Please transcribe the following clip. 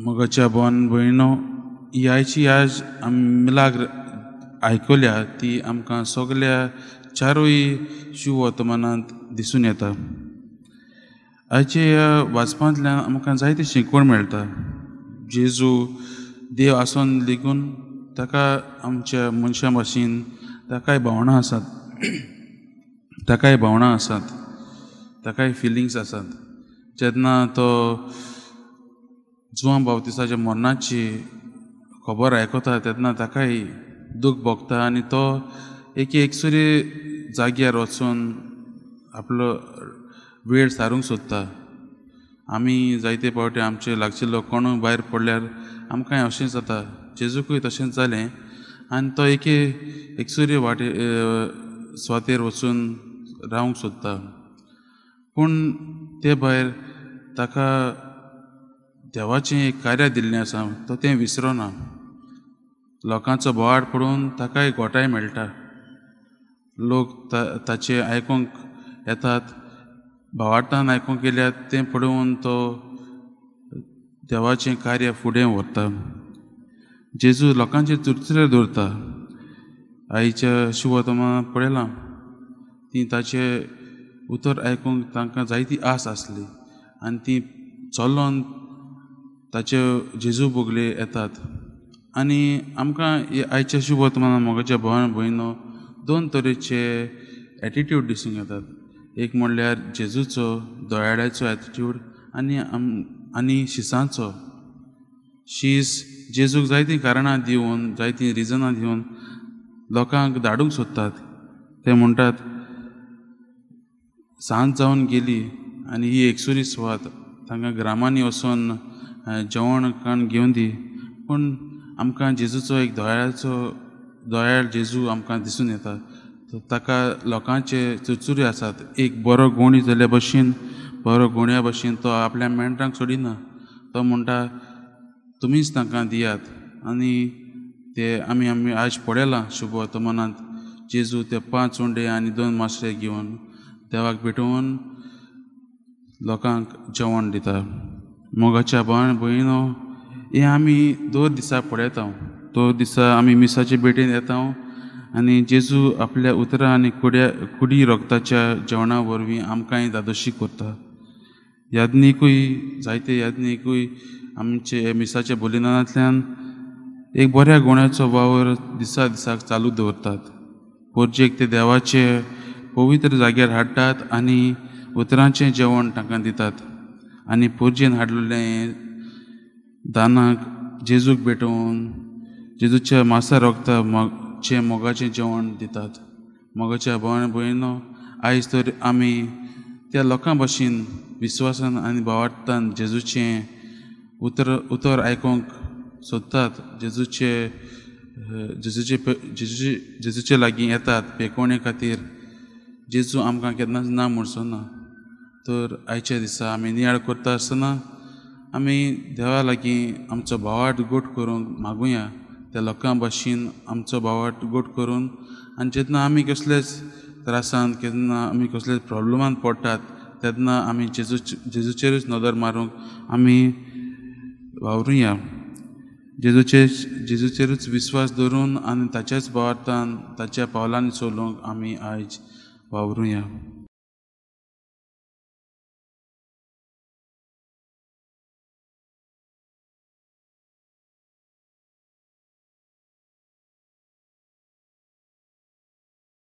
मोगाच्या भोवन भयणो, ही आयची आज आमी मिलाग्र आयकल्या ती आमकां सगल्या चारूय शिववर्तमानांत दिसून येता. आयच्या ह्या वाचपांतल्यान आमकां जायती शिकवण मेळटा. जेजू देव आसून लेगून ताका आमच्या मनशां भाशेन ताकाय भावनां आसात, ताकाय भावनां आसात, ताकाय फिलिंग्स आसात. जेन्ना तो जुवां बावतिसाच्या मरणाची खबर आयकता तेन्ना ताकाय दूख भोगता आनी तो एक एकसुरी जाग्यार वचून आपलो वेळ सारूंक सोदता. आमी जायते फावटी आमचे लागचे लोक कोणूय भायर पडल्यार आमकांय अशेंच जाता. जेजूकूय तशेंच जालें आनी तो एके एकसुरी वाटे सुवातेर वचून रावंक सोदता. पूण ते भायर ताका देवाचें एक कार्य दिल्लें आसा, तो तें विसरोना. लोकांचो बोवाळ पडून ताकाय गोठाय मेळटा. लोक ताचें आयकूंक येतात, भावार्थान आयकूंक गेल्यार तें पळोवन तो देवाचें कार्य फुडें व्हरता. जेजू लोकांचे चुरचुरे दवरता. आयच्या शिवतमा पळयलां ती ताचें उतर आयकूंक तांकां जायती आस आसली आनी ती चलोन ताचे जेजू बोगले येतात. आनी आमकां आयच्या शुभवर्तमानान मोगाच्या भावान भयणो दोन तरेचे एटिट्यूड दिसूंक येतात. एक म्हणल्यार जेजूचो दयाळ्याचो एटिट्यूड आनी आनी शिसांचो. शीस जेजूक जायतीं कारणां दिवन, जायतीं रिजनां दिवन लोकांक धाडूंक सोदतात. ते म्हणटात सांज जावन गेली आनी ही एकसुरी सुवात, तांकां ग्रामांनी वचून जेवण खाण घेवन दी. पूण आमकां जेजूचो एक दयाळाचो दयाळ जेजू आमकां दिसून येता. ताका लोकांचे चुरचुरे आसात. एक बरो गोणी जाल्ल्या भशेन, बरो गोणया भशेन तो आपल्या मेंढरांक सोडिना. तो म्हणटा तुमीच तांकां दियात. आनी ते आमी आमी आयज पळयलां शुभवर्तमानांत जेजू ते 5 उंडे आनी 2 माशे घेवन देवाक भेटोवन लोकांक जेवण दिता. मोगाच्या भावान भयणो, हें आमी दर दिसा पळयता. दर दिसा आमी मिसाचे भेटेन येता आनी जेजू आपल्या उतरां आनी कुडी रोगताच्या जेवणा वरवीं आमकांय धादोशी करता. यादनिकूय जायते यादनिकूय आमचे मिसाच्या बलिदानांतल्यान एक बऱ्या गुण्याचो वावर दिसा दिसाक चालू दवरतात. पोरजेक ते देवाचे पवित्र जाग्यार हाडटात आनी उतरांचें जेवण तांकां दितात आनी पोरजेन हाडलेलें दानाक जेजूक भेटोवन जेजूच्या मासा रोगता चे मोगाचें जेवण दितात. मोगाच्या भावान भयणो, आयज तर आमी त्या लोकां भशेन विस्वासान आनी भावार्थान जेजूचें उतर आयकूंक सोदतात. जेजूचे जेजूचे जेजूचे जेजूचे लागीं येतात पेकोवणे खातीर. जेजू आमकां केन्नाच ना म्हणचो ना. तर आयच्या दिसा आमी नियाळ करता आसतना आमी देवा लागीं आमचो भावार्थ गोट करूंक मागुया. त्या लोकां भाशेन आमचो भावार्थ गोट करून आनी जेन्ना आमी कसलेच त्रासान, केन्ना आमी कसलेच प्रॉब्लमान पडटात तेन्ना आमी जेजूचेरूच नदर मारूंक आमी वावरुया. जेजूचेरूच विस्वास दवरून आनी ताच्याच भावार्थान ताच्या पावलांनी चलूंक आमी आयज वावरुया.